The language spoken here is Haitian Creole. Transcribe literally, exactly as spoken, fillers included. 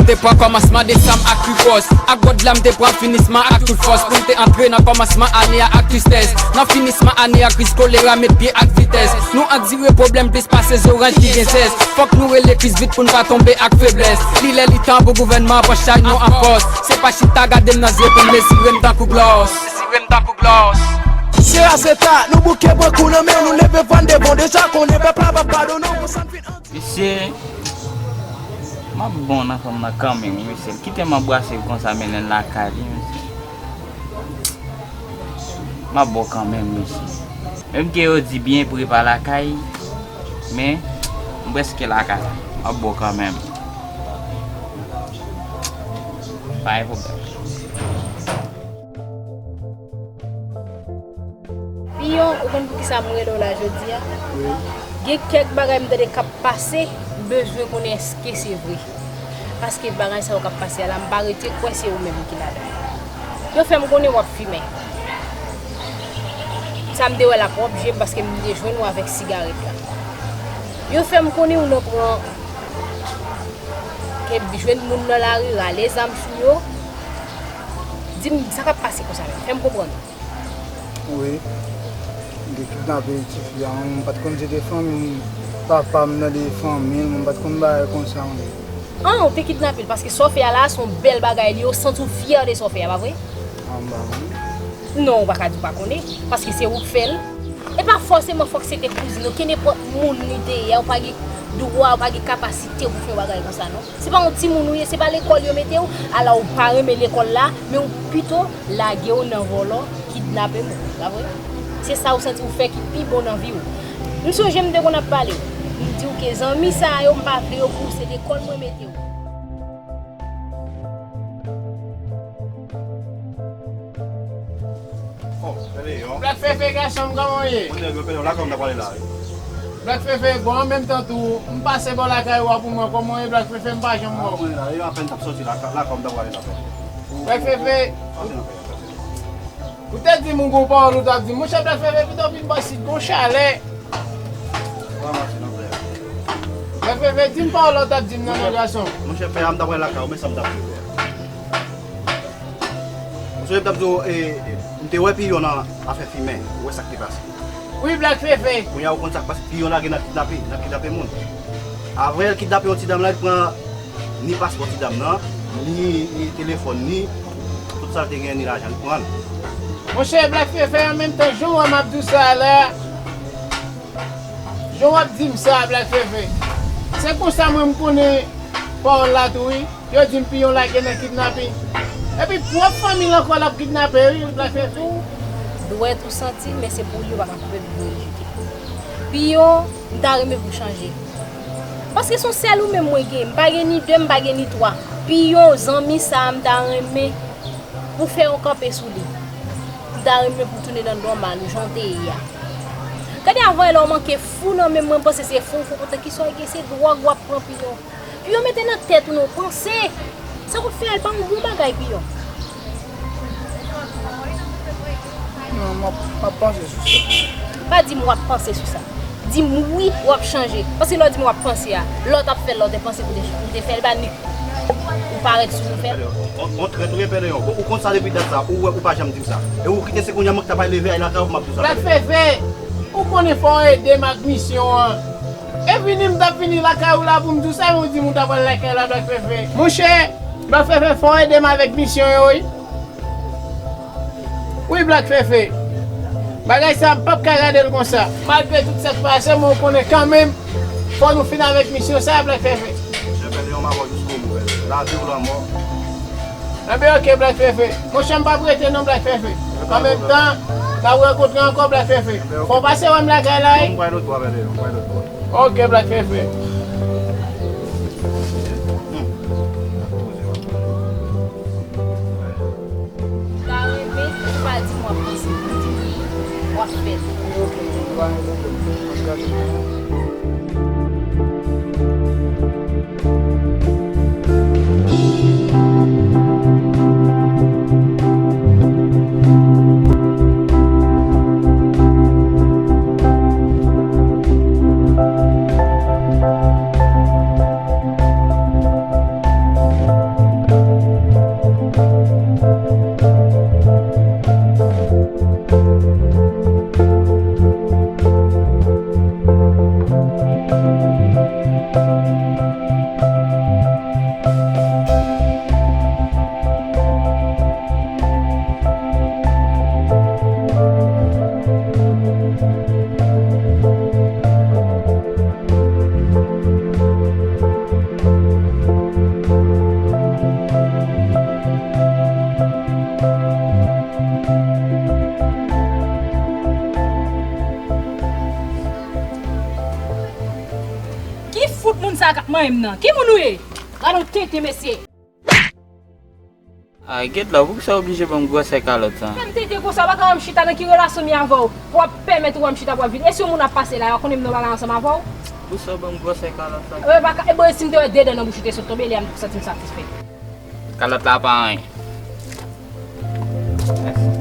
Te pran kòmansman desanm ak pi gwòs. Ak God la m te pran finisman ak tout fòs. Pou m te antre nan kòmansman ane a ak tristès. Nan finisman ane a, kriz kolera met pye ak vitès. Nou andire pwoblèm plis pase zoranj ki gen zès. Fòk nou rele kriz vit pou n pa tonbe ak feblès. Li lè li tan pou gouvènman an pran chay nou an fòs. Se pa chita gade m nan zye pou m mezire m tankou glòs. Mezire m tankou glòs. Se a se ta, nou bouke pran kou nan men nou, leve van devan, deja konnen pèp la p ap padone w, konsa n fin anti. Mesye, m ap bon nan fanm nan kanmenm, wi, mesye. Kite m anbrase l konsa, mennen l lakay li, mesye. M ap bon kanmenm, mesye. Menm ke yo di byen pre pa lakay, men m prèske lakay la. M ap bon kanmenm. Pa gen pwoblèm. Piyon, ou konn poukisa m rele w la jodi a? Wi. Gen kèk bagay m tande k ap pase, m bezwen konnen èske se vre. Paske bagay sa yo k ap pase a la, m pa rete kwè se ou menm ki ladan. Yo fè m konnen w ap fimen. Sa m te wè la pwòp je m paske m te jwenn ou avèk sigarèt la. Yo fè m konnen ou nan pran, ke jwenn moun nan lari, rale zam sou yo. Di m sa k ap pase konsa menm. Fè m konprann. Wi. M te kidnape tifi a, mwen, m pa t konn se te fanmi m, papa m nan de fanmi l, mwen, m pa t konn bagay konsa, mwen. An, ou te kidnape l, paske sa w fè a la, se yon bèl bagay li ye, ou santi w fyè de sa w fè a, pa vre? An, m pa konnen. Non, ou pa ka di w pa konnen, paske se ou k fè l. E pa fòseman fòk se te kouzin ou, kenenpòt moun li te ye a, ou pa gen dwa, ou pa gen kapasite pou fè yon bagay konsa, non. Se pa yon timoun ou ye, se pa lekòl yo mete w, ala ou pa renmen lekòl la, men ou pito lage w nan vòlò, kidnape moun, pa vre? Se sa ou santi ou fè ki pi bon nan vi w. M sonje m te konn ap pale w. M di w ke zanmi sa yo, m pa vle yo pou w, se lekòl mwen mete w. Oh, Pèleyon. Black Fefe, gason m, kòman w ye? Mwen trè byen, Pèleyon, lakay m ta prale la, wi. Black Fefe, bon, an menm tan tou, m pase bò lakay ou a pou mwen, kòman w ye, Black Fefe, m pa janm wè w. Ah, mwen la, yo apèn t ap soti la, lakay m ta prale la, Pèleyon. Black Fefe, pase nan Pèleyon, pase. Ou te di m ou gon pawòl ou t ap di m. Monchè, Black Fefe, pito w vin bò isit, gon chalè. Black Fefe, di m pawòl ou t ap di m nan, non, gason. Monchè, pè a, m t ap prale lakay ou, men sa m t ap di w, pè a. Ou sonje m t ap di w, e, e, m te wè Piyon nan afè fimen, ou wè sa k te pase. Wi, Black Fefe. Kounye a, ou konn sa k pase, Piyon lage nan kidnape, nan kidnape moun. Apre l kidnape yon ti dam la, li pran ni paspò ti dam nan, ni, ni telefòn, ni tout sa l te genyen, ni lajan, li pran l. Monchè, Black Fefe, an menm tan, jan w wè m ap di w sa a la, jan w ap di m sa a, Black Fefe, se konsa mwen m konnen pawòl la tou, wi. Yo di m Piyon lage nan kidnapin. Epi pwòp fanmi l ankò l ap kidnape, wi, Black Fefe. Dwèt ou santi, men se pou li, ou pa ka koupe bouyon li jete. Piyon, m ta renmen pou w chanje. Paske se yon sèl ou menm mwen gen. M pa gen ni de, m pa gen ni twa. Piyon, zanmi sa a, m ta renmen pou w fè yon kanpe sou li. M ta renmen pou w tounen nan nòmal ou jan w te ye a. Gade avan yè la w manke fou nan men mwen, m panse se fou, fou, poutan kisa w gen, se dwòg w ap pran, Piyon. Piyon, mete nan tèt ou non, panse. Sa w ap fè a, l pa yon bon bagay, Piyon. Non, m ap, m ap panse sou sa. Pa di m w ap panse sou sa. Di m wi, w ap chanje. Paske lè w di m w ap panse a, lè w t ap fè l la, w te panse pou w te, pou w te fè l, pa nik ou parèt sou nou fè l. On, on trèt ou ye, Pèleyon. Ou, ou konn sa depi dat sa, ou wè, ou pa janm di m sa. E ou kite se kounye a mwen ki ta pral leve al lakay ou pou m ap di w sa, Black Pèleyon. Fefe, ou konnen fò w ede m ak misyon an. E vini m t ap vini lakay ou la pou m di w sa, men w di m ou ta pral lakay la, Black Fefe. Monchè, Black Fefe, fò w ede m avèk misyon yo, wi. Wi, Black Fefe. Bagay sa, m p ap ka gade l konsa. Malgre tout sa k pase, men w konnen kanmenm, fò nou fin avèk misyon sa, Black Fefe. Monchè, Pèleyon, m avè w jiskobout, Pèleyon. Lavi ou lanmò. Enben, oke, Black Fefe. Monchè, m p ap rete non, Black Fefe. An menm tan, n ap rankontre ankò, Black Fefe. Enben, oke. Fò w pase wè m lakay la, wi. Non, m pral lòt bò, Pèleyon, m pral lòt bò. Oke, Black Fefe. M ta renmen ou pa di m w ap panse, di m w ap fè l. Fout moun sa k ap manyen m nan. Ki moun ou ye? Gade yon tenten, mesye. Ay, get la, poukisa w oblije ban m gwosè kalòt sa? Fè m tenten konsa, w pa ka wè m chita nan ki relasyon m ye avè w, pou w ap pèmèt ou wè m chita pou w ap vin. E si yon moun ap pase la, w konnen m nan bagay ansanm avè w? Poukisa w ban m gwosè kalòt sa? E pa ka, e bon, si m te wè de dan nan bouch ou te sot tonbe, lè a m te santi m satisfè. Kalòt la pa anyen. Mèsi.